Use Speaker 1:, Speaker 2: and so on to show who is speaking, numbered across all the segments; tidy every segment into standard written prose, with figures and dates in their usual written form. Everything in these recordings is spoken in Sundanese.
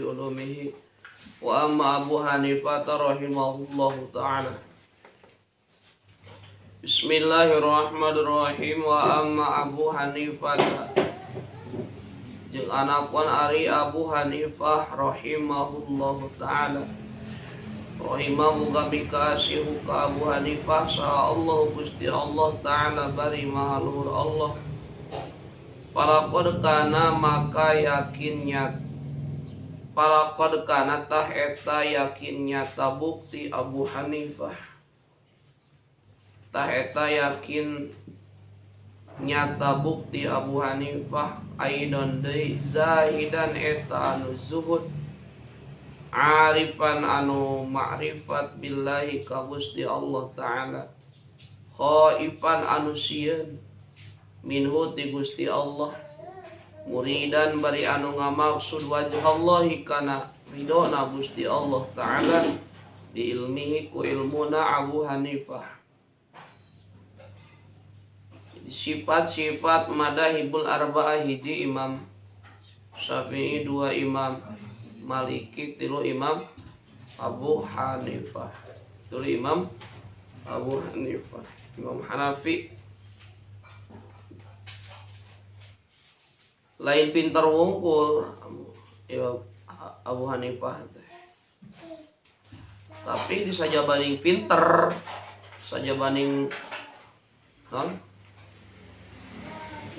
Speaker 1: ulumihi. Wa amma Abu Hanifah rahimahullahu ta'ala. Bismillahirrahmanirrahim. Wa amma Abu Hanifah jeung anapun ari Abu Hanifah rahimahullahu ta'ala. Rahimah muga mikasihu ka Abu Hanifah saha Allah Gusti Allah ta'ala bari maha luhur Allah. Palaqad kana maka yakin nyata, palaqad kana tah eta yakin nyata bukti Abu Hanifah. Tah eta yakin nyata bukti Abu Hanifah aidon deui zahidan eta anu zuhud, arifan anu ma'rifat billahi ka Gusti Allah ta'ala, khaifan anu sieun minhu ti Gusti Allah, muridan bari anu ngamaksud wajhallahi kana ridona Gusti Allah ta'ala, bi ilmihi ku ilmuna Abu Hanifah. Sifat-sifat madahibul arba'ah hiji Imam Syafi'i, dua Imam Maliki, tilu Imam Abu Hanifah, tilu Imam Abu Hanifah, Imam Hanafi. Lain pintar wungkul Imam Abu Hanifah teh, tapi disajabaning pinter, sajabaning non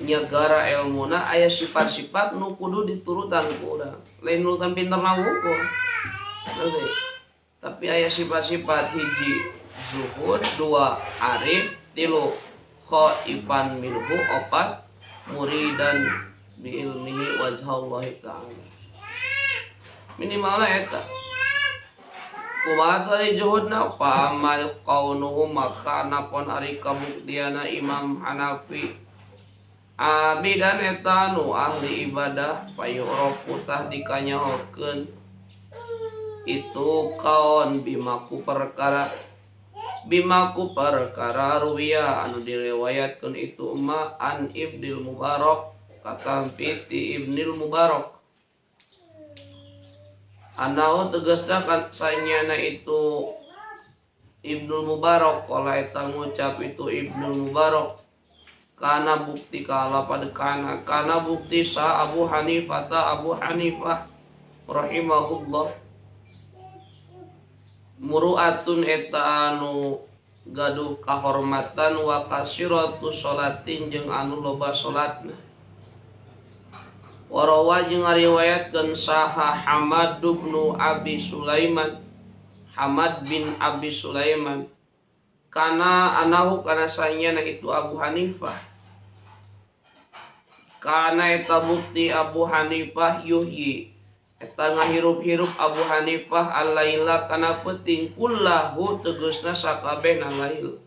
Speaker 1: nyegara ilmuna aya sifat-sifat nu kudu diturutan ku urang. Lain nurutan pinter na wungkul. Tapi aya sifat-sifat hiji zuhud, dua arif, tilu khaifan minhu, opat muridan bi ilmihi wajhallahi ta'ala. Minimalna eta. Kumaha tadi zuhudna? Fa amal qaunuhu maka napon ari kabuktiana Imam Hanafi abidan eta nu ahli ibadah payurofu tah dikanyahokeun itu kaon bimaku perkara, bimaku perkara ruwiya anu diriwayatkeun itu ma an Ibnil Mubarak katampi ti Ibnil Mubarak. Anau tegasna kan sanyana itu Ibnul Mubarak kala eta ngucap itu Ibnul Mubarak kana bukti kala pada kana, kana bukti sa Abu Hanifah ta Abu Hanifah rahimahullah muru'atun eta anu gaduh kahormatan wa kasiratu sholatin jeung anu loba salatna. Warawa jeung ngariwayatkeun saha Hamad bin Abi Sulaiman, Hamad bin Abi Sulaiman kana anahu kana sanyana itu Abu Hanifah. Kana eta bukti Abu Hanifah yuhyi eta ngahirup-hirup Abu Hanifah al-laila kana peuting kullahu tegasna sakabehna lail.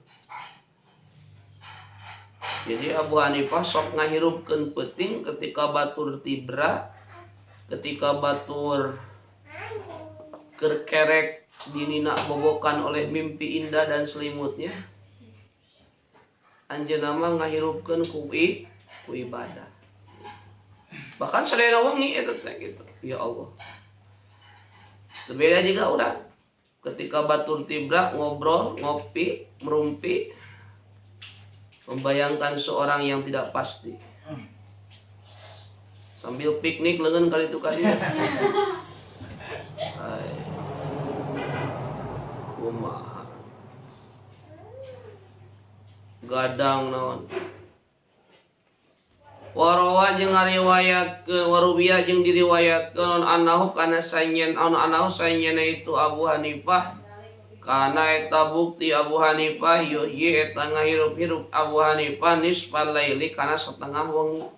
Speaker 1: Jadi Abu Hanifah sok ngahirupkeun peuting ketika batur tibra, ketika batur kerkerek dinina bobokan oleh mimpi indah dan selimutnya. Anjeunna mah ngahirupkeun ku ibadah. Bahkan sadayana wengi eta teh gitu. Ya Allah. Berbeda juga urang. Ketika batur tibra ngobrol, ngopi, merumpi, membayangkan seorang yang tidak pasti. Sambil piknik lengan kali itu kali. Ay. Kumaha. Gadang naon. Warawa jeung ngariwayatkeun warubiya jeung diriwayatkeun anahu kana sanyen anu anahu sanyana itu Abu Hanifah kana eta bukti Abu Hanifah yuhyi eta ngahirup-hirup Abu Hanifah nisfal laili kana setengah wengi.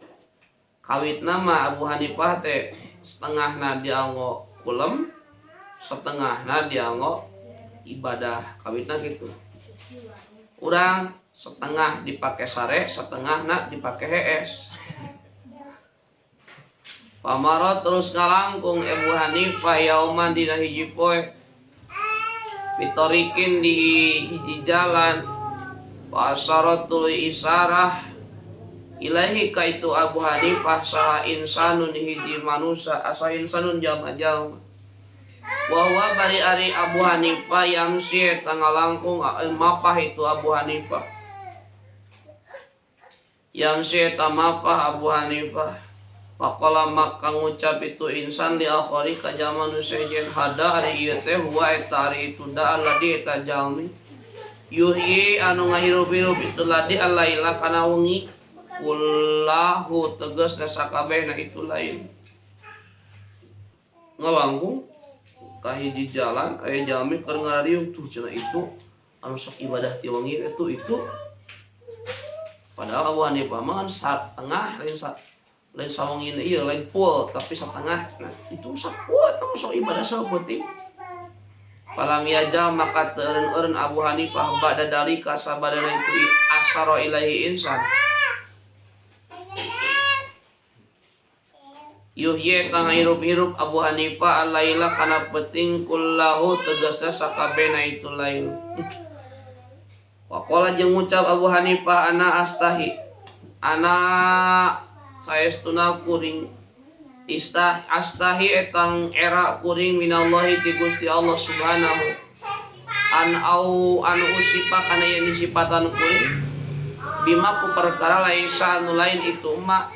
Speaker 1: Kawitna mah Abu Hanifah teh setengahna dianggo kulem, setengahna dianggo ibadah. Kawitna kitu. Urang setengah dipake sare, setengahna dipake hees. Pamarot terus ngalangkung Abu Hanifah yauman dina hiji poe bitorikin di hiji jalan. Pasarot tuluy isarah Ilahi ka itu Abu Hanifah saha insanun hiji manusia asa insanun jalma-jalma. Wa huwa bari ari Abu Hanifah yamsi eta ngalangkung mapah itu Abu Hanifah. Yamsi eta mapah Abu Hanifah. Faqala maka ngucap itu insan li akhari ka jalma nu sejen hada ari ieu teh huwa eta ari itu da alladzi eta jalmi. Yuhyi anu ngahirup-hirup itu ladzi alaila kana wengi. Kullahu tegasna sakabehna itu lain. Ngalangkung ka hiji jalan aya jalmi keur ngarariung tuh cenah itu anu sok ibadah ti wengi itu padahal Abu Hanifah mah kan satengah lain lain sawengi ieu lain full tapi satengah. Nah itu sakuat anu sok ibadah saeutik. Falam yajal maka teu eureun-eureun Abu Hanifah ba'da dalika sabadana itu asyara ilaihi insan. Yuhyi kang hirup-hirup Abu Hanifah alaila kana penting kullahu tegasna sakabehna itu lail. Waqala jeung ngucap Abu Hanifah ana astahi ana saestuna kuring istah astahi etang era kuring minallahi ti Gusti Allah Subhanahu an au anu usipa kana yen disipatan kuring bima ku perkara laisa anu lain itu ma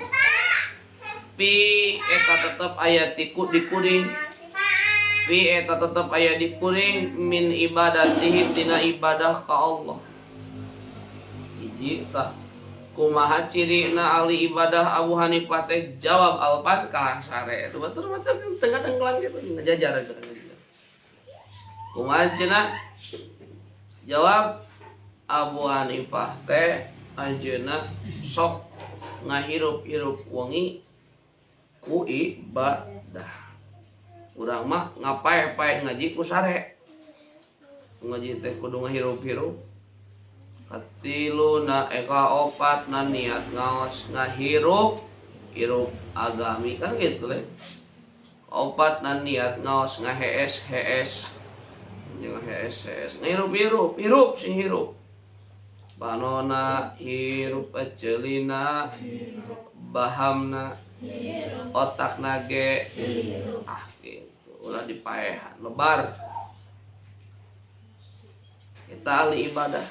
Speaker 1: pi eta tetep aya tiku di kuring pi eta tetep aya di kuring min ibadatihi tina ibadah ka Allah. Hiji tah kumaha cirina ahli ibadah Abu Hanifah teh jawab alpan kalah sare itu batur-batur tengah tenggelam gitu ngejajar gitu. Kumaha cenah jawab Abu Hanifah teh anjeunna sok ngahirup-hirup wengi ku ibadah. Urang mah ngapae-pae ngaji ku sare. Ngaji teh kudu ngahirup-hirup. Katiluna eka opatna niat ngaos ngahirup hirup agami kan gitu le. Opatna niat ngaos ngahees-hees. Ngahees-hees ngahirup-hirup, hirup sing hirup. Panona hirup acelina bahamna otak nage ah gitu ulah dipaehan lebar. Kita ahli ibadah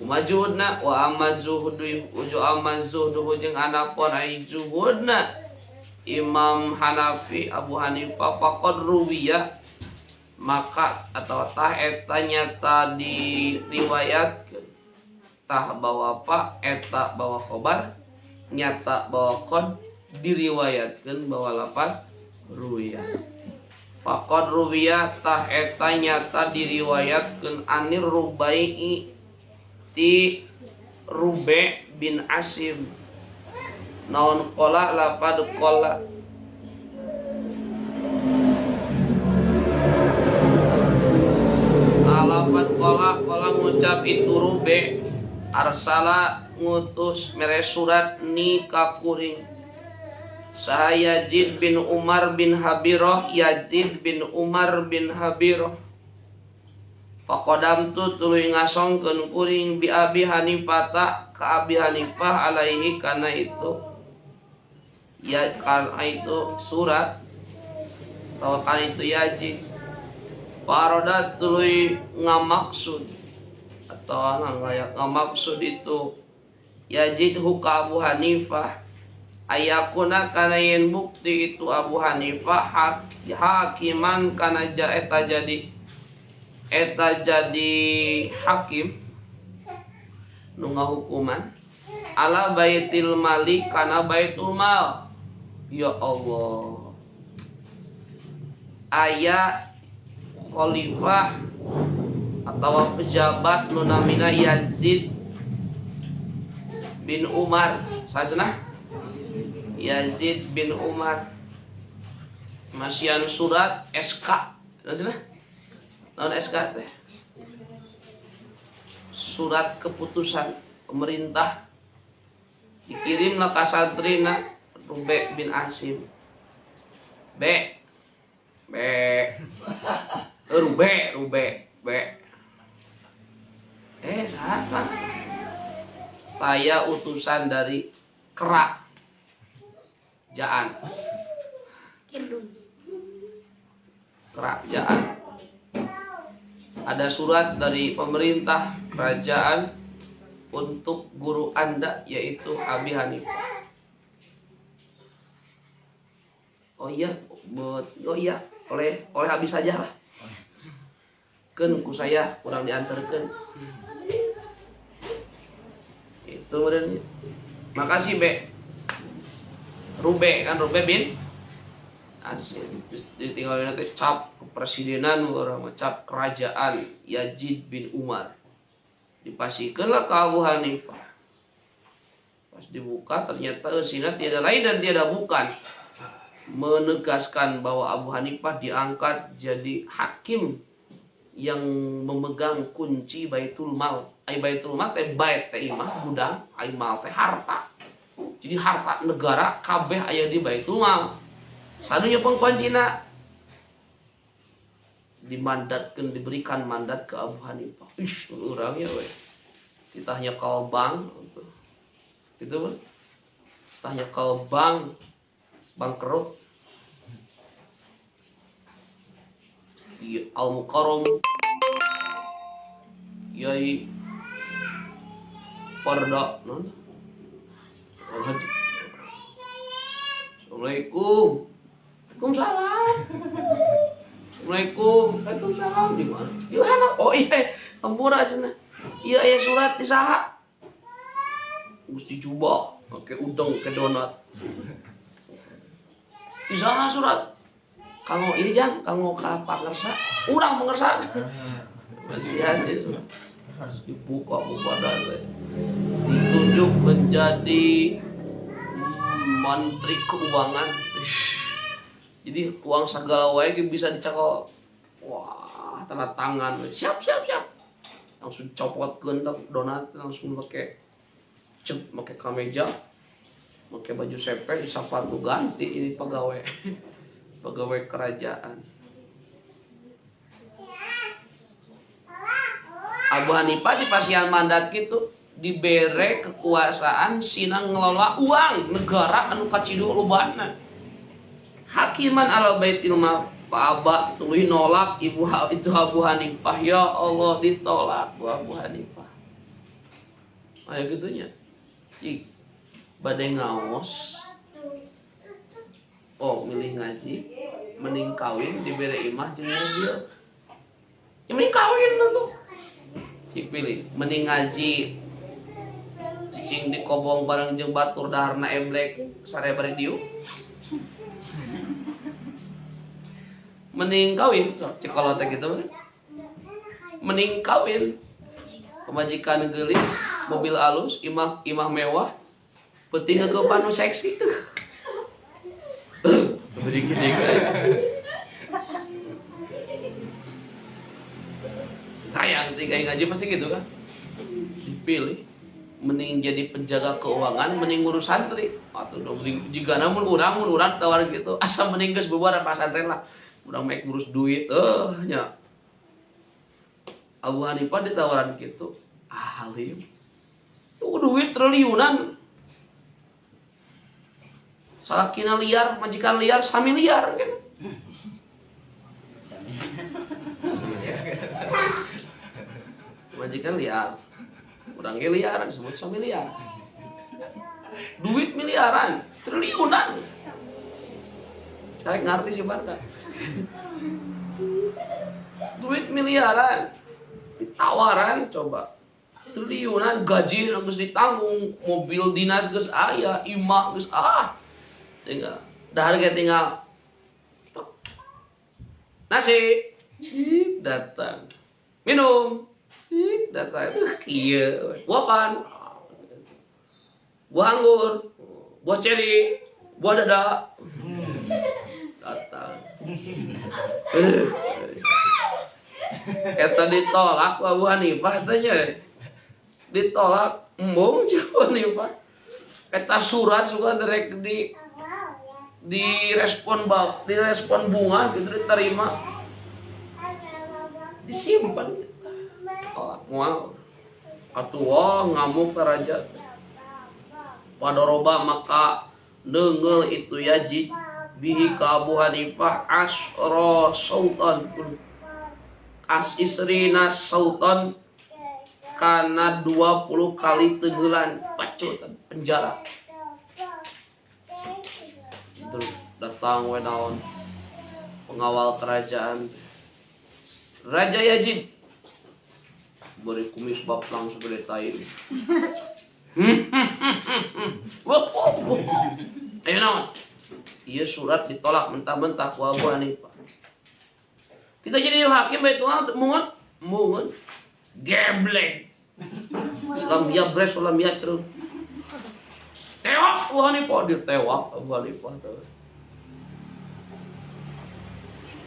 Speaker 1: kumajuhudna wa amma zuhdu uju amma zuhdu jeung anapun ai zuhudna Imam Hanafi Abu Hanifah faqad ruwiya maka atau tah eta nyata diriwayatkeun tah bawa fa eta bawa khobar nyata bawa qad diriwayatkeun bawa lafaz ruwiya. Faqad ruwiya tah eta nyata diriwayatkeun anir Rubai'i ti Rube bin Asim naon qala lafaz qala lafaz qala qala ngucap itu Rube arsala ngutus mere surat ni ka kuring saha Yazid bin Umar bin Habirah Yazid bin Umar bin Habirah faqadamtu tuluy ngasongkeun kuring bi Abi Hanifah ta ka Abi Hanifah alaihi kana itu ya kana itu surat atau kana itu Yazid paroda tuluy ngamaksud atau ngamaksud itu Yazid huka Abu Hanifah ayakuna kana yen bukti itu Abu Hanifah hakiman kana eta jadi hakim nu ngahukuman ala baitil mali kana baitul mal. Ya Allah, aya khalifah atau pejabat nu namina Yazid bin Umar. Sacenah Yazid bin Umar masian surat SK. Sacenah naon SK teh? Surat keputusan pemerintah dikirimlah ka santrina Rube bin Asim. B B Rube Rube B saha kan? Saya utusan dari kerajaan. Kerajaan. Ada surat dari pemerintah kerajaan untuk guru Anda, yaitu Abi Hanifah. Oh iya, oh iya, oleh Abi saja lah. Keun ku saya kurang diantarkan. Itu kemudian. Makasih Be. Rube kan, Rube bin Asim. Ditinggalin nanti cap kepresidenan orang cap kerajaan Yazid bin Umar. Dipasihkanlah ke Abu Hanifah. Pas dibuka ternyata eusina tiada lain dan tiada bukan. Menegaskan bahwa Abu Hanifah diangkat jadi hakim yang memegang kunci Baitul Mal. Ai Baitul Mal teh bait teh imah gudang, ai mal teh harta. Jadi harta negara kabeh aya di Baitul Mal. Sanunya pengkuncina dimandatkan, diberikan mandat ke Abu Hanifah. Ih, orangnya we. Ditanya kal bank gitu kan. Tanya kal bank bangkrut. Al-Mukarram Yai Parda non. Assalamualaikum. Waalaikumsalam. Assalamualaikum. Waalaikumsalam. Di mana? Di mana? Oh iya, hampura cenah. Iya aya surat di saha? Gusti Juba, pakai udang, ke donat. Di saha surat? Kanggo ini jang, kanggo ka pangersa, urang pangersa. Masihan itu. Dibuka badan we. Ditunjuk menjadi menteri keuangan. Jadi uang segala wae bisa dicakal. Wah, tanda tangan. Siap, siap, siap. Langsung copotkeun donat, langsung pakai cep, pakai kameja, pakai baju sepe, sepatu ganti ini pegawai. Pegawai kerajaan. Abu Hanifah di pasian mandat gitu dibere kekuasaan sina ngelola uang negara anu kacidu lobana. Hakiman ala baitil mal, Pak Aba tuluy nolak ibu itu Abu Hanifah. Ya Allah, ditolak bu Abu Hanifah. Aya gitunya. Cik bade ngaos. Oh, milih ngaji, mending kawin dibere imah jeung mobil. Ya mending kawin tuh. Cik pilih, mending ngaji cicing di kobong bareng jeung batur daharna eblek sare bari diuk. Mending kawin, cik kalau teh gitu. Mending kawin. Pemajikan geulis, mobil alus, imah imah mewah, penting ngeukepan nu seksi. Hayang tiga ngaji pasti gitu kan. Dipilih mending jadi penjaga keuangan, mending ngurus santri. Atau jika namun urang tawaran gitu, asa mending geus bubar pasantren lah. Urang mek ngurus duit, nya. Abu Hanifah ditawaran gitu, alim. Tuh duit triliunan. Salakina liar, majikan liar, sami liar kan. Majikan liar. Urang ge liar, disebut sami liar. Duit miliaran, triliunan. Saya ngerti sih Barda. Duit miliaran, ditawaran coba. Triliunan gaji geus ditanggung, mobil dinas geus aya, imah geus ah. Tinggal dahar ge tinggal nasi datang, minum datang, iya buah pan, buah anggur, buah ceri, buah dada datang. Eta ditolak Abu Hanifah etanya ditolak embung Abu Hanifah. Eta surat suka direk di direspon direspon bunga gitu diterima, disimpan. Tolak mual atuh ngamuk ke raja. Padoroba maka neunggeul itu Yazid bihi ka Abu Hanifah asra sultan as isrina sultan kana 20 kali tenggelan pacutan penjara. Terus datang we naon pengawal kerajaan Raja Yazid beri kumis baplang segede tai. Ayo naon? Iya surat ditolak mentah-mentah ku Abu Hanifah. Kita jadi hakim bae tuang mungut mungut geblek. Lam yabres lam yacrub. Tewak Abu Hanifah, ditewak Abu Hanifah.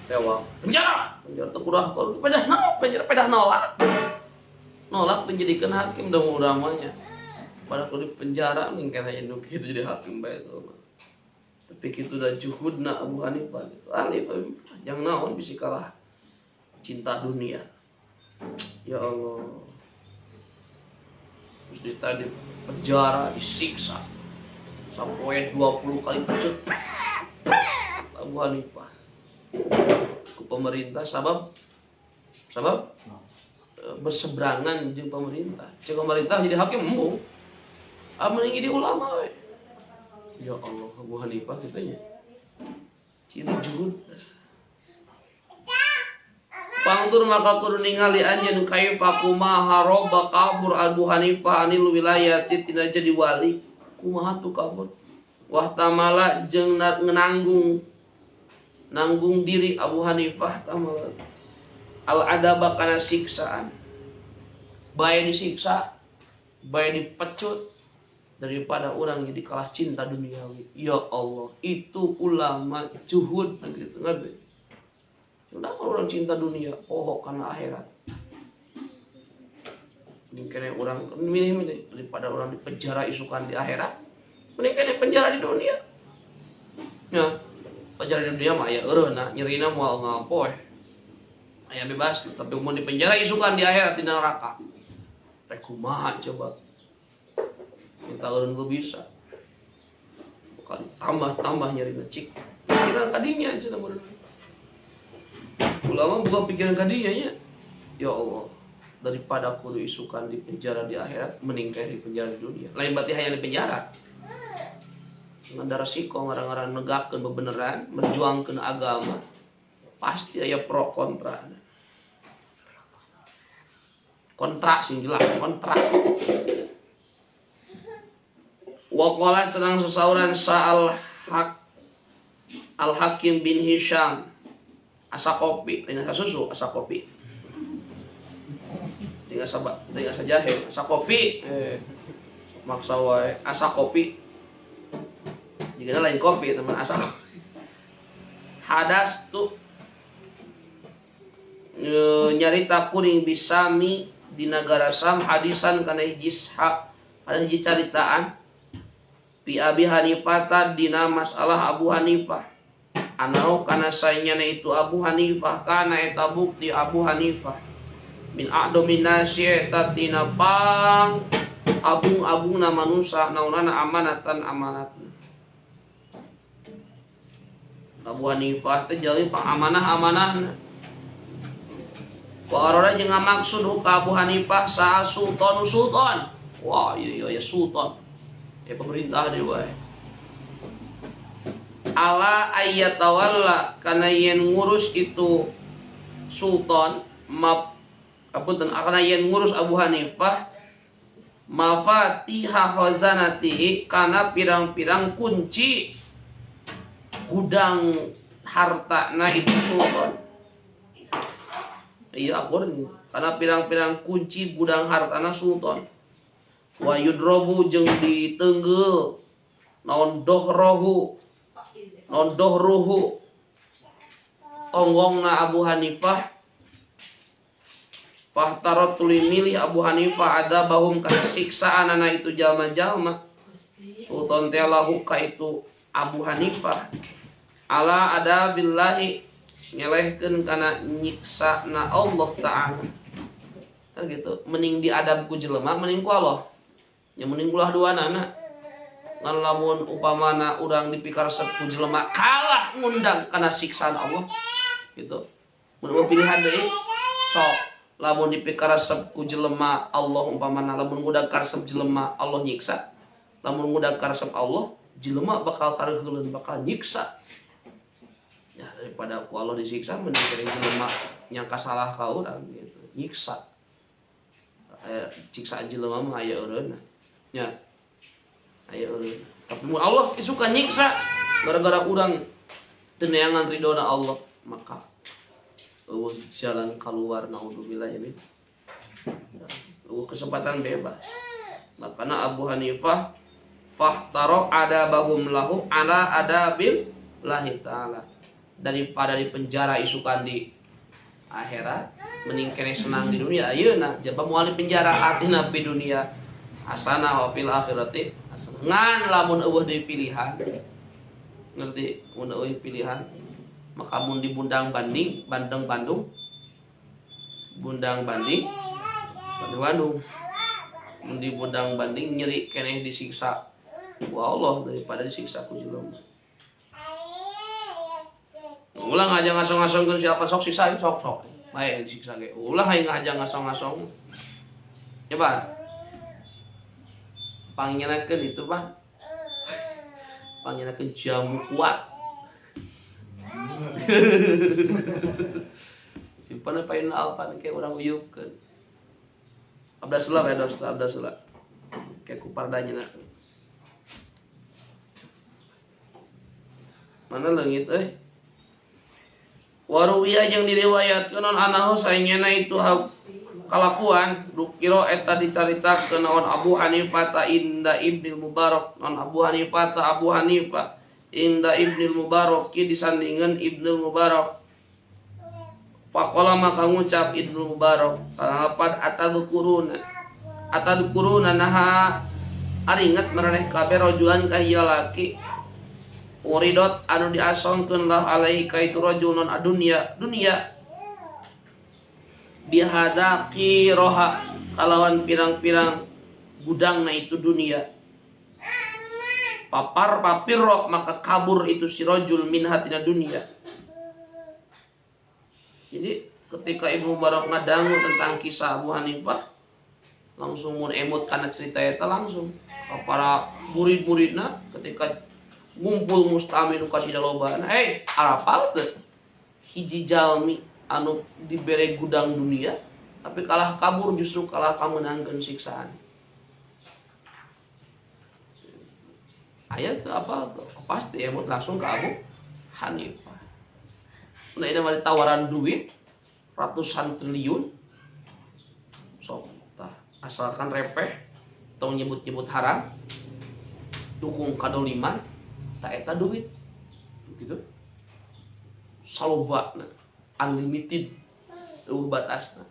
Speaker 1: Tewak. Penjara. Penjara teu kudah kalau pedah naon penjara pedah nolak. Nolak menjadikan hakim dah ulamanya. Pada kalau di penjara mungkin hanya nu kitu jadi hakim bae tuh. Tapi kitu da juhudna Abu Hanifah gitu. Alif yang naon bisi kalah cinta dunia. Ya Allah. Terus ditadi penjara disiksa sampai 20 kali pecut. Abu Hanifah ku pemerintah sabab berseberangan jeung pemerintah. Cek pemerintah jadi hakim embung. Ah mending jadi ulama we. Ya Allah, Abu Hanifah kitanya. Ciri juhud. Pangtur maka kudu ningali anjeun kaifa kumaha roba kabur Abu Hanifah anil wilayati tina jadi wali. Kumaha tuh kabur? Wah tamala jeung nanggung diri Abu Hanifah tamala. Al adaba kana siksaan. Bae disiksa, bae dipecut daripada orang jadi kalah cinta duniawi. Ya Allah, itu ulama juhud gitu ngerti. Udah kalau orang cinta dunia, oh karena akhirat. Mending kene orang milih-milih daripada orang di penjara isukan di akhirat. Mending kene penjara di dunia. Ya, penjara di dunia mah aya eureuna, nyerina moal ngapoe. Aya bebas, tapi mun di penjara isukan di akhirat di neraka. Rek kumaha coba? Minta eureun gua bisa. Kali tambah-tambah nyerina cik. Pikiran kadinya cenah mun. Ulama buka pikiran kadinya nya. Ya Allah, daripada kudu isukan di penjara di akhirat, mending kayak di penjara di dunia. Lain berarti hanya di penjara. Ada resiko ngarang-ngarang negakkeun bebeneran, berjuangkeun agama, pasti aya pro kontra. Kontra sing jelas, kontra. Waqala sedang sesauran sa'al hak Al Hakim bin Hisham asa kopi, lain asa susu, asa kopi. Tinggal asa, tinggal asa jahe, asa kopi. Maksa wae asa kopi. Jika lain kopi teman asa kopi. Hadas tuh nyarita kuring bisami di nagara Sam hadisan kana hiji kana hiji caritaan bi Abi Hanifah dina masalah Abu Hanifah. Anau kana saenyana itu Abu Hanifah kana eta bukti Abu Hanifah min a'domin nasi eta tina pang abung-abungna manusa naonana amanatan amanatna. Abu Hanifah teh jalmi pang amanah-amanahna. Wa arada jeung ngamaksud ka Abu Hanifah sa sultan sultan. Wah iya iya sultan. Ya pemerintah deui wae. Ala ayyatawalla kana yen ngurus itu sultan map apunten kana yen ngurus Abu Hanifah mafatiha khazanatihi kana pirang-pirang kunci gudang hartana itu sultan. Iya akur kana pirang-pirang kunci gudang hartana sultan. Wa yudrobu jeung ditenggel naon dohrohu naon dohruhu tonggongna Abu Hanifah. Fahtarat tuluy milih Abu Hanifah adabahum kana siksaanana itu jalma-jalma sultan teh lahu ka itu Abu Hanifah ala adabillahi ngelehkeun kana nyiksana Allah Ta'ala. Kan gitu, mending diadab ku jelema mending ku Allah. Yang mending ulah dua nana. Ngan lamun upamana urang dipikaresep ku jelema kalah ngundang kana siksaan Allah gitu. Mun eueuh pilihan deui sok lamun dipikaresep ku jelema Allah umpamana lamun ngundang karesep jelema Allah nyiksa. Lamun ngundang karesep Allah jelema bakal kareuheuleun bakal nyiksa. Ya daripada ku Allah disiksa mending keneh jelema nyangka salah ka urang gitu. Nyiksa. Aya siksaan jelema mah aya eureunna. Nya. Aya eureun. Tapi mun Allah suka nyiksa gara-gara urang teu neangan ridona Allah, maka eueuh jalan keluar naudzubillah min. Eueuh kesempatan bebas. Makana Abu Hanifah fahtaro adabahum lahu ala adabil lahi ta'ala. Daripada di penjara isukan di akhirat, mending keneh senang di dunia ayeuna jaba moal di penjara atina di dunia hasanah wa fil akhirati hasanah. Ngan lamun eueuh deui pilihan, ngerti mun eueuh pilihan maka mun dibundang banding bandeng Bandung bundang banding bandeng Bandung mun dibundang banding nyeri keneh disiksa ku Allah daripada disiksa ku jelema. Ulah ngajak ngasong-ngasongkeun siapa sok siksa sok sok. Bae disiksa ge. Ulah hayang ngajak ngasong-ngasong. Coba. Pangnyanakeun itu, Pak. Pangnyanakeun jamu kuat. Simpan apa ini alpan kayak orang uyupkeun. Abdaslah ya, abdaslah. Kayak kupardanya nak. Mana leungit euy? Waruwiya jeung diriwayatkeun non anahu saenyana itu kalakuan dukiro eta dicaritakeun naon Abu Hanifah ta inda Ibnul Mubarak non Abu Hanifah ta Abu Hanifah inda Ibnul Mubarak ki disandingan Ibnul Mubarak faqala maka ngucap Ibnul Mubarak kalapad atadkuruna naha aringet maraneh kabeh rajulan ka hiji lalaki uridot anu diasongkeun lah alaihi ka itu rajulun adunya dunia bihadaqi roha kalawan pirang-pirang gudangna itu dunia papar papirro maka kabur itu si rajul min hatina dunia. Jadi ketika Ibnu Mubarak ngadangu tentang kisah Abu Hanifah langsung mun emut kana cerita eta langsung ka para murid-muridna ketika ngumpul mustami nu kasih loba. Hei, arapal teu? Hiji jalmi anu dibere gudang dunia tapi kalah kabur justru kalah kamenangkeun siksaan. Aya teu apa pasti emut langsung ke Abu Hanifah. Nah, ini mah tawaran duit ratusan triliun. Sok tah asalkan repeh tong nyebut-nyebut haram dukung kadoliman tak eta duit gitu salobana unlimited eueuh batasna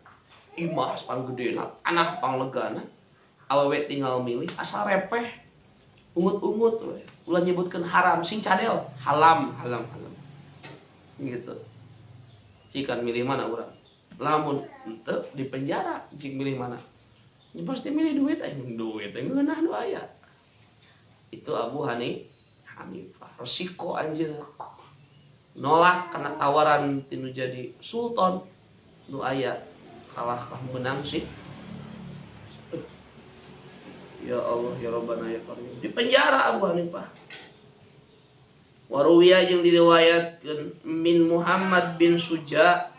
Speaker 1: imah panggedena tanah panglegana awewe tinggal milih asal repeh ungut-ungut we ulah nyebutkeun haram sing cadel halam halam halam gitu cikan milih mana urang lamun henteu di penjara cik milih mana ya pasti milih duit aing duit aing ngeunah nu aya itu Abu Hanifah resiko anjeun nolak karena tawaran tinu jadi sultan nu aya kalah kah menang sih. Ya Allah ya Rabbana ya Karim di penjara Abu Hanifah. Waruwiya jeung diriwayatkeun min Muhammad bin Suja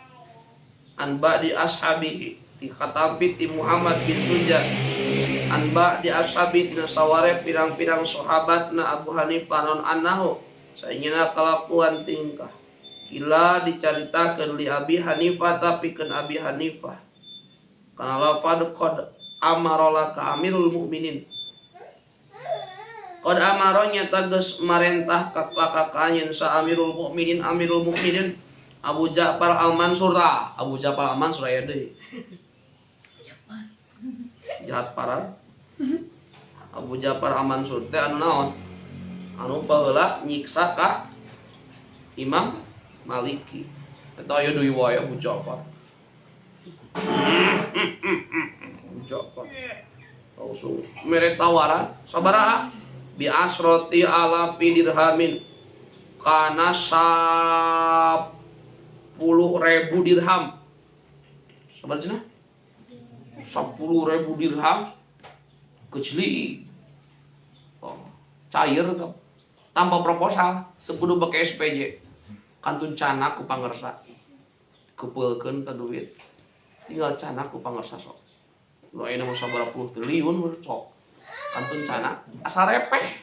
Speaker 1: an ba'di ashabihi ti khatampi ti Muhammad bin Suja an ba'di ashabi tina saware pirang-pirang sahabatna Abu Hanifah non annahu saenyana kalakuan tingkah kila dicaritakeun li Abi Hanifah tapi keun Abi Hanifah kana lafad qad amara ka Amirul Mukminin qad amara nyata geus marentah ka kakaknya sa Amirul Mukminin Abu Ja'far Al-Mansur Abu Ja'far Al-Mansur aya deui jahat parah Abu Ja'far Al-Mansur teh anu naon anu baheula nyiksa ka Imam Maliki eta aya deui wae Abu Ja'far Abu Ja'far langsung mere tawaran sabaraha Bi asroti alafi dirhamin kana 10.000 dirham. Sabar cenah? 10.000 dirham kecil. Oh, cair tanpa proposal, teu kudu bake SPJ. Kantun canak ku pangersa. Kepeulkeun ka duit. Tinggal canak ku pangersa sok. Nu ayeuna mah sabaraha puluh triliun sok. Kantun canak asa repeh.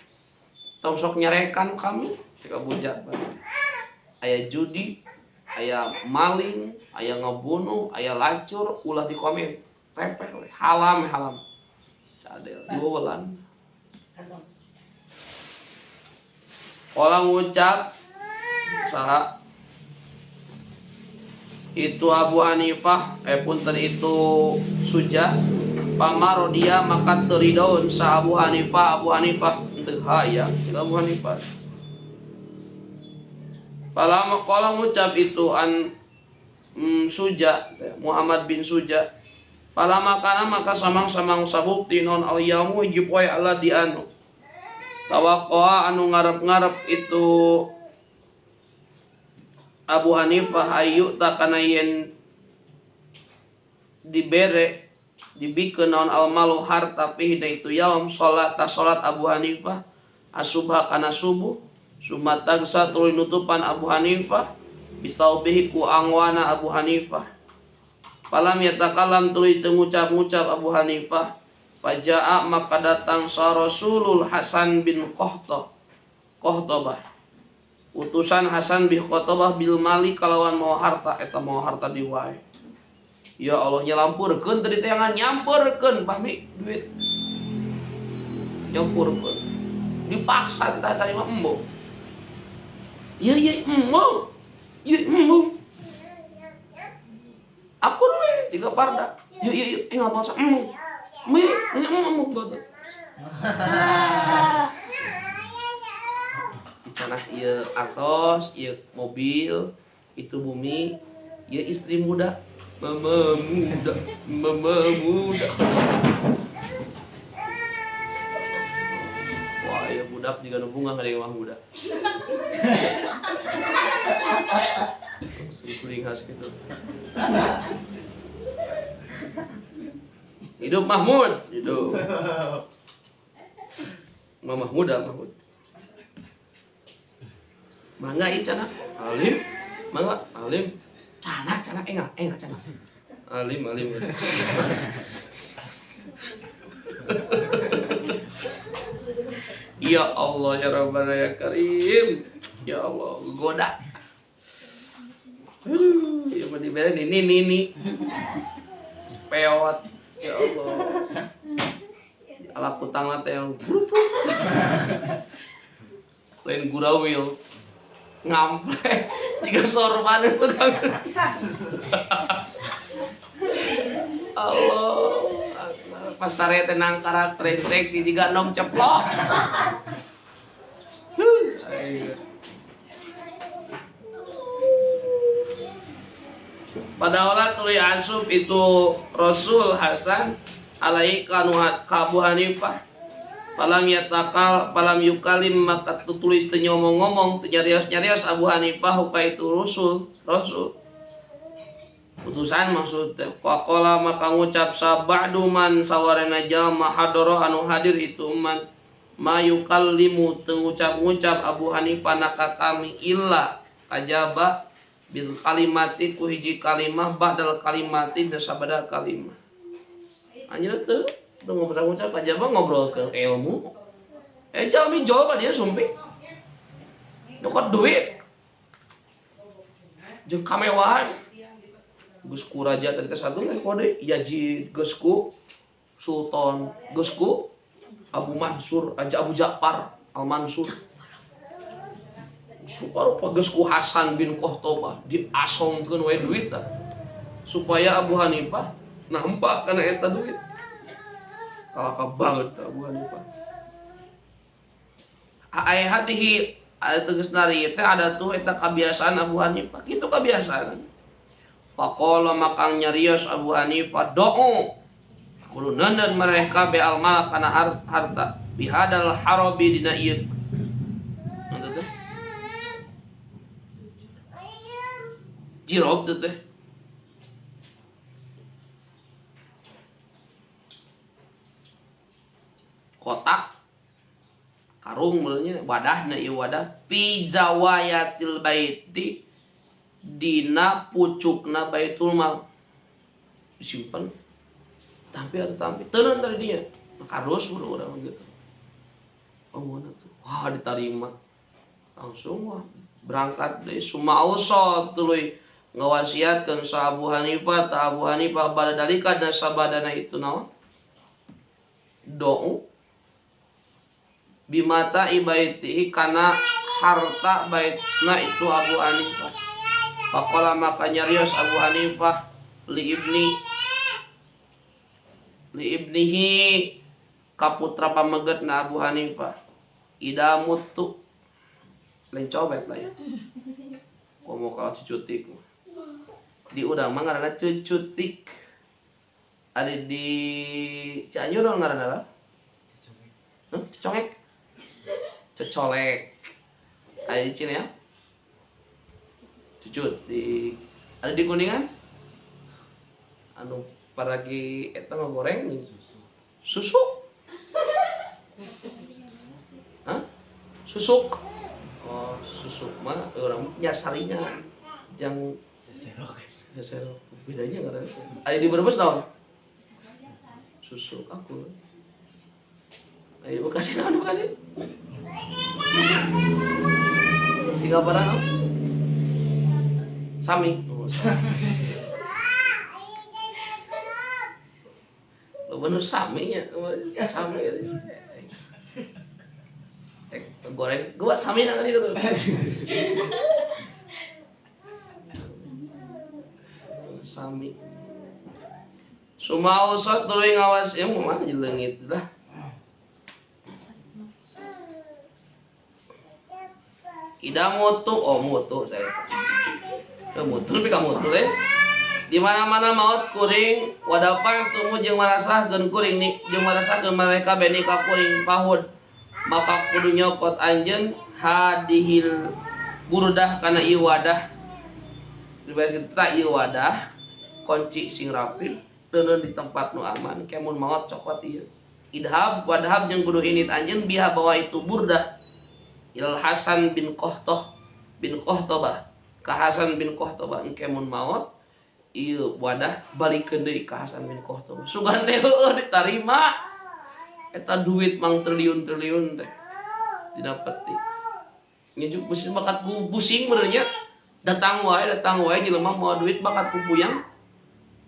Speaker 1: Tong sok nyarekan kami cek Abu Ja'far. Aya judi, aya maling, aya ngebunuh, aya lacur, ulah di komen. Repeh we, halam halam. Cadel diwewelan. Olah ngucap saha itu Abu Hanifah punten itu Suja pamaro dia maka teridaun sa Abu Hanifah. Abu Hanifah teu hayang cek Abu Hanifah. Palama qala ngucap itu an Suja Muhammad bin Suja palama kana maka samang-samang sabukti non al yaumu hiji poe Allah di anu tawaqqa anu ngarep-ngarep itu Abu Hanifah ayu takana yen dibere dibikeun naon almalu harta fihi itu yaum salat ta salat Abu Hanifah asubha kana subuh sumatagsa tuluy nutupan Abu Hanifah bisaubihi ku angwana Abu Hanifah palam yatakalam tuluy teu ngucap-ngucap Abu Hanifah fajaa maka datang sa Rasulul Hasan bin Qahtabah utusan Hasan bin Qahtabah bil mali kalawan mau harta eta mau harta diwae. Ya Allah nyalampurkeun tadi teh nyampurkeun pahmi duit. Nyampurkeun. Dipaksa tah tadi mah embung. Ieu ieu embung. Ieu embung. Akur we tiga parda. Ieu ieu ieu enggak paksa embung. Mi embung bagus. Cenah ieu artos, ieu mobil, itu bumi, ieu istri muda, mama muda, mama muda. Wah, ieu budak juga nu bunga ka mah muda. Suruh khas gitu. Hidup Mahmud, hidup. Mamah muda Mahmud. Mangga ieu cenah alim, mangga alim, canak canak enggak enggak canak alim alim. Ya Allah ya Rabbana ya Karim, ya Allah goda. Aduh, ya mau dibere ini ini peot, ya Allah. Ala kutang teh yang lain gurawil. Ngampleh tiga sorban itu kan. Allah akbar. Pasare tenang karakter seksi jika nom ceplok. Pada olah tuluy asub itu Rasul Hasan alaihi kanu Abu Hanifah palam yatakal palam yukalim maka tutuli teu ngomong-ngomong teu nyarios-nyarios Abu Hanifah huka itu Rasul utusan maksud teh faqala maka ngucap sabadu man sawarena jalma hadara anu hadir itu man ma yukallimu teu ngucap-ngucap Abu Hanifah naka kami illa kajaba bil kalimati ku hiji kalimah ba'dal kalimati dan sabada kalimah anjeunna teu ngobrol-ngobrol kajaba ngobrol ke ilmu. Jalmi jawab dia sumpih. Nyokot duit. Jeung kamewahan. Geus ku raja tadi teh satu kode Yazid, geus ku Sultan, geus ku Abu Mansur, aja Abu Ja'far Al Mansur. Suparupa geus ku Hasan bin Qahtabah diasongkeun we duit tah. Supaya Abu Hanifah nampak kana eta duit. Kalaka banget Abu Hanifah. Ai hadihi tegas nari teh ada tuh eta kebiasaan Abu Hanifah. Kitu kebiasaan. Faqala maka nyarios Abu Hanifah do'u. Kudu neundeun mereka be almal kana harta. Bihadal harabi dina ieu teh jirob teh kotak karung mulanya wadahna ieu wadah fi zawayatil baiti dina pucukna baitul mal disimpan tampi atau tampi teuneun tadi dinya kardus mun urang gitu. Oh mana tuh wah diterima langsung wah berangkat deui sumausa tuluy ngawasiatkeun sa Abu Hanifah ta Abu Hanifah bada dalika dan sabadana itu naon do'u bimata ibaitihi kana harta baitna itu Abu Hanifah. Faqala maka nyarios Abu Hanifah li ibnihi ka putra pamegetna Abu Hanifah ida mutu lain cobet lah ya komo kalau cucutik di urang mah ngaranna cucutik ada di Cianjur ngaranna apa? Cecongek cecolek ada di Cina ya cucutik ada di Kuningan anu paragi eta mah goreng susu. Hah? Susuk. Oh, susuk mah urang nya sarinya jang seserok. Seserok bedanya ngaranna. Ada di Brebes naon? Susuk aku. Ayo Bekasi naon Bekasi? Singapura naon? Sami. Oh, sami. Bener sami nya, sami. Goreng, gua sami nang itu. Sami. Sumausat tuluy ngawas ya mah leungit lah. Ida mutu, oh mutu saya. Mutu tapi kamu mutu eh. Di mana-mana maut kuring wadapang tumu jeung marasahkeun kuring ni jeung marasahkeun mereka beni ka kuring pahud maka kudu nyokot anjeun hadihil burdah kana ieu wadah riwayat kita ieu wadah kunci sing rapi teuneun di tempat nu aman kemun maot cokot ieu idhab wadhab jeung kudu init anjeun biha bawa itu burdah ilal Hasan bin Qahtoh bin Qahtobah ka Hasan bin Qahtobah engke mun maot ieu wadah balikeun deui ka Hasan bin Qahtobah sugan teh heueuh ditarima eta duit mang triliun-triliun teh dina peti ngejuk pusing bakat ku pusing benernya datang wae jelema mawa duit bakat ku puyang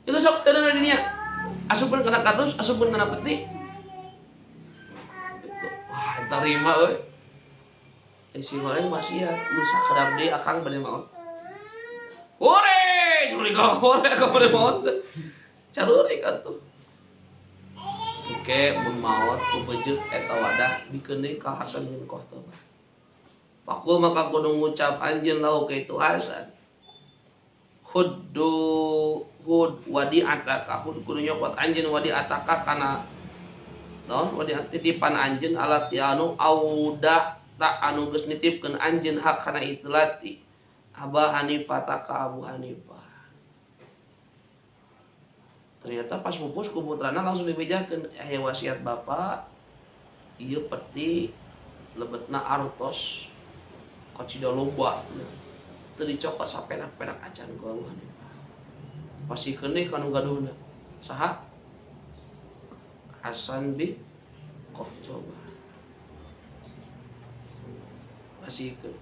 Speaker 1: itu sok teu di dinya asupkeun kana kardus asupkeun kana peti wah tarima euy si goreng wasiat mun sakadar deui akang bade maot hore curiga hore akang bade maot carurik atuh oke mun maot ku bejeuk eta wadah bikeun deui ka Hasan bin Qahtobah Pakul maka kudu ngucap anjeun lahu ka itu Hasan huddu hud wadi ataka hud kudu nyokot anjeun wadi ataka kana naon wadi titipan anjeun alat anu auda tak anu geus nitipkeun anjeun hak kana itu lati Aba Hanifah taka Abu Hanifah. Ternyata pas pupus ku putrana langsung dibejakeun aya wasiat bapak ieu peti lebetna artos kacida loba teu dicokot sapenak-penak acan ku Abu Hanifah. Pasikeun deui ka nu gaduhna saha Hasan bin Qahtobah. Pasikeun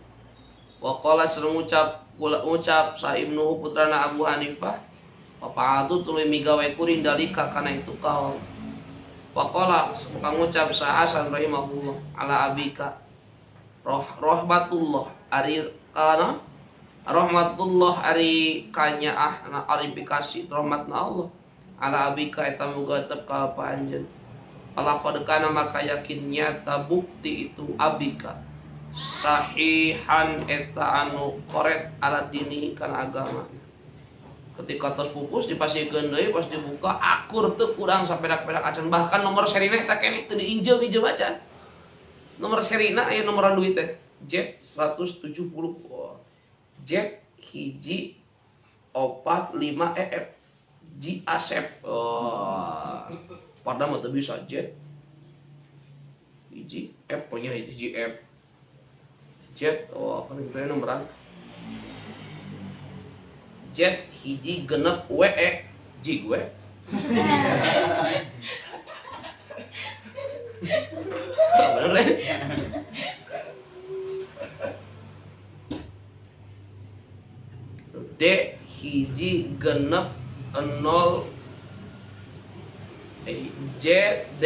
Speaker 1: waqala sareng ngucap sa ibnu putrana Abu Hanifah wafa'atu tuluy migawe kuring dalika kana itu kaul waqala maka ngucap sa Hasan rahimahullah ala abika rahmatullah ari kana rahmatullah ari kanyaah na ari pikasih rahmatna Allah ala abika eta muga tetep ka anjeun ala qad kana maka yakin nyata bukti itu abika sahihan eta anu koret ala dini kana agama. Ketika tos pupus dipasikeun deui pas dibuka akur teu kurang sapedak-pedak acan bahkan nomor serina eta keneh teu diinjeum-injeum acan. Nomor serina aya nomoran duit teh. J 170. Oh. J 1 4 5 E F G Asep. Oh. Padahal mah teu bisa J. Hiji F punya hiji F. Z, oh apa nih nomoran? Z 1 6 W E G gue. Bener deh. D 1 6 0 J D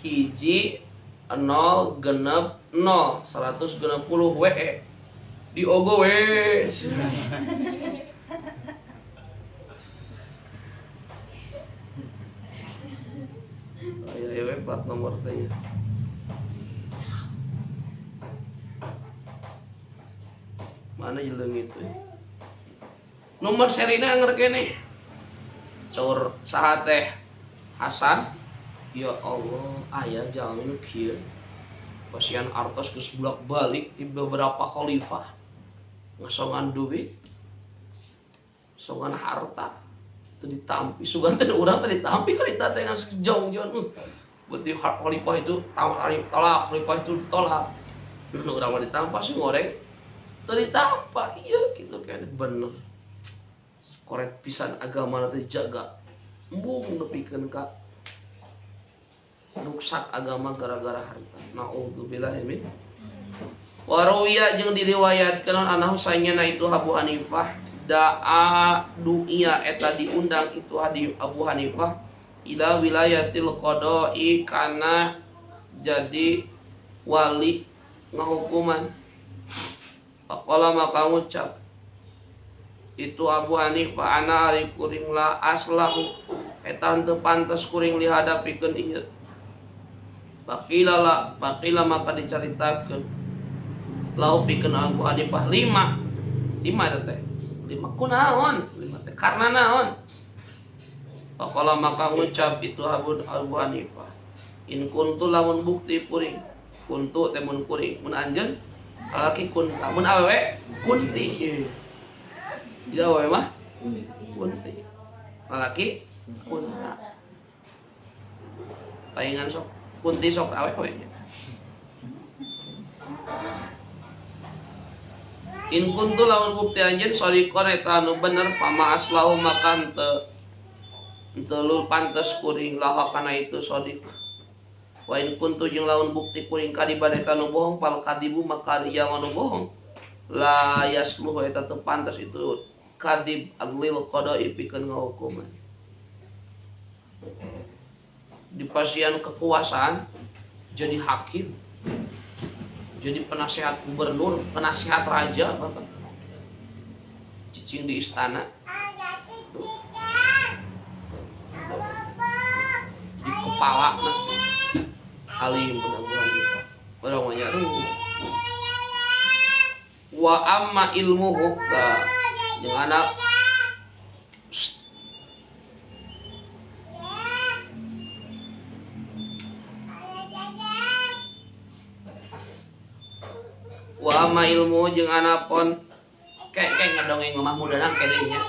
Speaker 1: 1 0 6 0 160 W E di ogo we. Ayo ayo plat nomor teh. Mana jeleng itu? Nomor serina anger keneh. Caur saha teh? Hasan. Ya Allah, aya jalmi nu kieu. Pasian artos geus bolak-balik di beberapa khalifah. Ngasongan duit, songan harta. Teu ditampi, sugan teh urang teh ditampi harita teh ngas jong-jong. Berarti khalifah itu tolak, khalifah itu tolak. Nu urang mah ditampa sih ngoreng. Teu ditampa, ieu kitu keneh bener. Koret pisan agama teh jaga. Embung nepikeun ka ruksak agama gara-gara harta. Nauzubillah min. Waruya jeung diriwayatkeun anahu sanyana itu Abu Hanifah da'a du'iya eta diundang itu hadi Abu Hanifah ila wilayatil qada'i kana jadi wali ngahukuman. Faqala maka ngucap itu Abu Hanifah ana ari kuring la aslahu eta henteu pantes kuring dihadapikeun ieu. Faqila la faqila maka dicaritakeun lahu pikeun Abu Hanifah 5 5 teh 5 kunaon 5 teh karena naon. Faqala maka ngucap itu Abu Hanifah in kuntu lamun bukti kuring kuntu teh mun kuring mun anjeun lalaki kun lamun awewe kunti. Jadi awewe mah kunti lalaki kunta paingan sok kunti sok awewe. In kuntu lamun bukti anjeun sadiqon eta anu bener pama aslahu maka henteu lul pantes kuring laha kana itu sadiq. Wa in kuntu jeung lamun bukti kuring kadiban eta anu bohong fal kadibu maka yang anu bohong la yasluhu eta teu pantes itu kadib adlil qada'i pikeun ngahukuman. Di pasian kekuasaan jadi hakim, jadi penasehat gubernur, penasehat raja bahkan cicing di istana. Tuh. Di kepala nah alim penabuhan kita. Orang banyak tuh. Wa amma ilmuhu ta jeung anak wa amma ilmu jeung anapon kek ngadongeng mah mudana kene nya.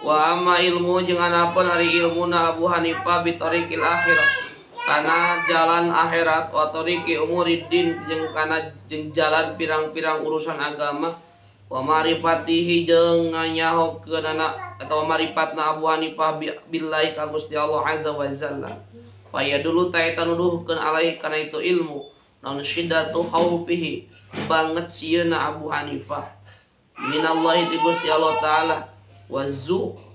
Speaker 1: Wa amma ilmu jeung anapon ari ilmuna Abu Hanifah bi tariqil akhirah kana jalan akhirat wa tariqi umuriddin jeung kana jeung jalan pirang-pirang urusan agama wa ma'rifatihi jeung nganyahokeunana atawa marifatna Abu Hanifah billahi ka Gusti Allah azza wa jalla. Fa yadulu ta eta nuduhkeun alaihi kana itu ilmu naon syiddatu khaufihi banget sieuna Abu Hanifah minallahi ti Gusti Allah taala wa zuhduhu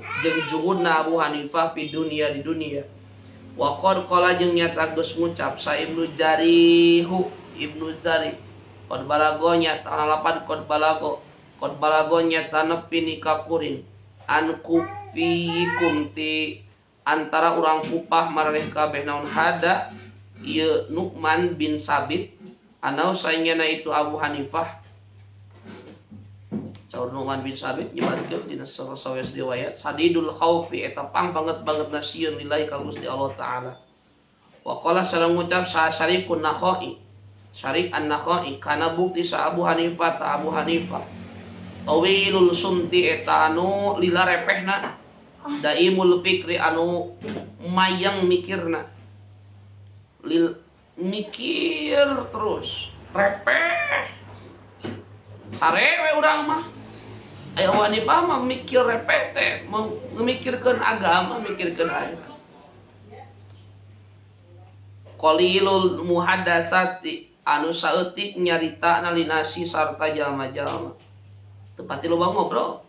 Speaker 1: jeung zuhudna Abu Hanifah fi dunia di dunia. Wa qad qala jeung nyata geus ngucap sa Ibnu Jarihu Ibnu Zari qad balago nyata lapan qad balago nyata nepi nikah kuring an kufiyikum ti antara urang Kupah maraneh kabeh naon hada ieu Nu'man bin Sabit anau saenyana itu Abu Hanifah Saur Nu'man bin Sabit nyebatkeun dina sawios riwayat sadidul khaufi eta pang banget-banget na sieun lillahi ka Gusti Allah taala. Wa qala sareng ngucap sa Syarikun Nakhai. Syarik an-Nakhai kana bukti sa Abu Hanifah ta Abu Hanifah. Tawilul sumti eta anu lila repehna, daimul fikri anu mayang mikirna. Lil mikir terus, repeh. Sare we urang mah. Aya Abu Hanifah mah mikir repeh teh, memikirkeun agama, mikirkeun akhirat. Qalilul muhadasati anu saeutik nyarita nalinasi sarta jalma-jalma. Teu pati loba ngobrol.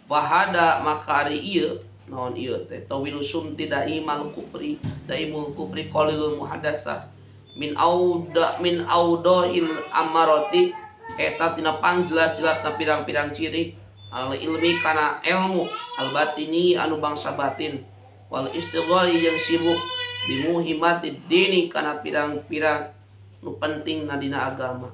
Speaker 1: Wahada maka ari ieu naon ieu teh tawilu sumti daimal kupri, daimul kupri qalilul muhadasah min auda min audohil amarati eta tina pangjelas-jelasna pirang-pirang ciri al ilmi kana ilmu al batini anu bangsa batin wal istighali yang sibuk bimuhimatid dini kana pirang-pirang nu penting na dina agama.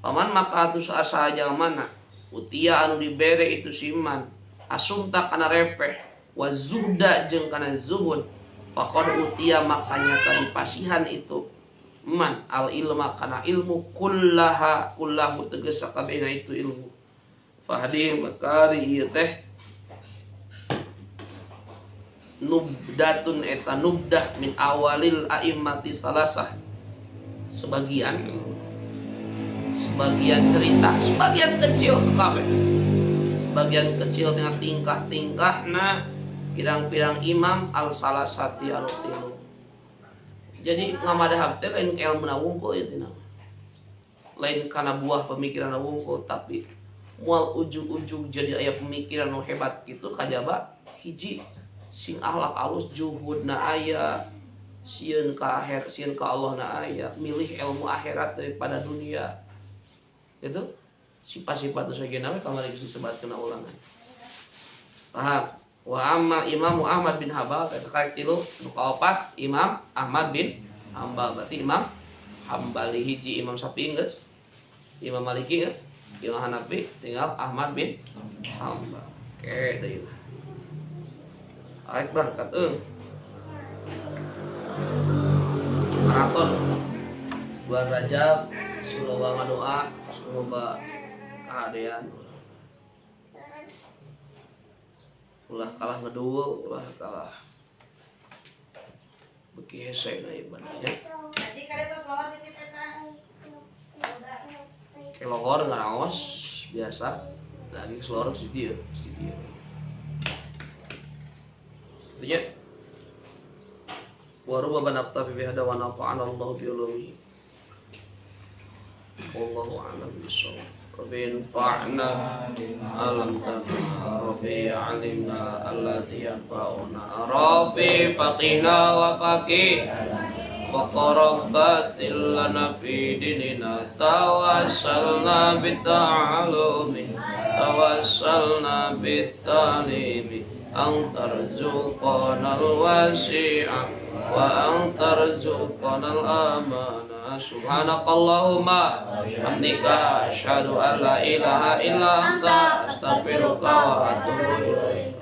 Speaker 1: Paman maka atuh asa jalmana utia anu dibere itu siman asumta kana repeh wa zuhda jeung kana zuhud faqad utia makanya tadi pasihan itu man al ilma kana ilmu kullaha kullahu tegas sakabehna itu ilmu. Fahdi makari ieu teh nubdatun eta nubdah min awalil a'immati salasah, sebagian cerita, sebagian kecil kabeh, sebagian kecil dengan tingkah-tingkahna pirang-pirang imam al salasati anu tilu. Jadi ngamadhab teh lain ilmu na wungkul ieu tina. Lain kana buah pemikiran na wungkul, tapi moal ujug-ujug jadi aya pemikiran nu hebat kitu kajaba hiji sing akhlak alus, juhudna aya, sieun ka akhir, sieun ka Allah na aya, milih ilmu akhirat daripada dunia. Gitu. Sifat-sifat nu sejenna we kamari geus disebatkeun ulangan. Paham? Wa amma Imam Ahmad bin Hanbal eta karek tilu, nu kaopat Imam Ahmad bin Hanbal, berarti Imam Hambali hiji, Imam Syafi'i geus, Imam Maliki geus, Imam Hanafi, tinggal Ahmad bin Hanbal. Oke, deui lah. Arek berangkat euy. Maraton bulan Rajab, semoga ngadoa, semoga kahadean. Ulah kalah ngedul, ulah kalah beki hese na ibadahnya. Kelohor ngaraos biasa, lagi kelohor si dia, si dia. Artinya wa rubba naqtafi bi hada wa nafa'ana Allahu bi ulumihi. Wallahu a'lam bissawab. Rabbi anfa'na alam tadna Rabbi 'allimna allati yanfa'una Rabbi faqina wa faqih wa qarabbatil lana fi dinina tawassalna bita'alumi tawassalna bitalimi an tarzuqana al-wasi'a wa an tarzuqana al-amana. Subhanakallahumma bihamdika asyhadu an la ilaha illa anta astaghfiruka wa atubu ilaik.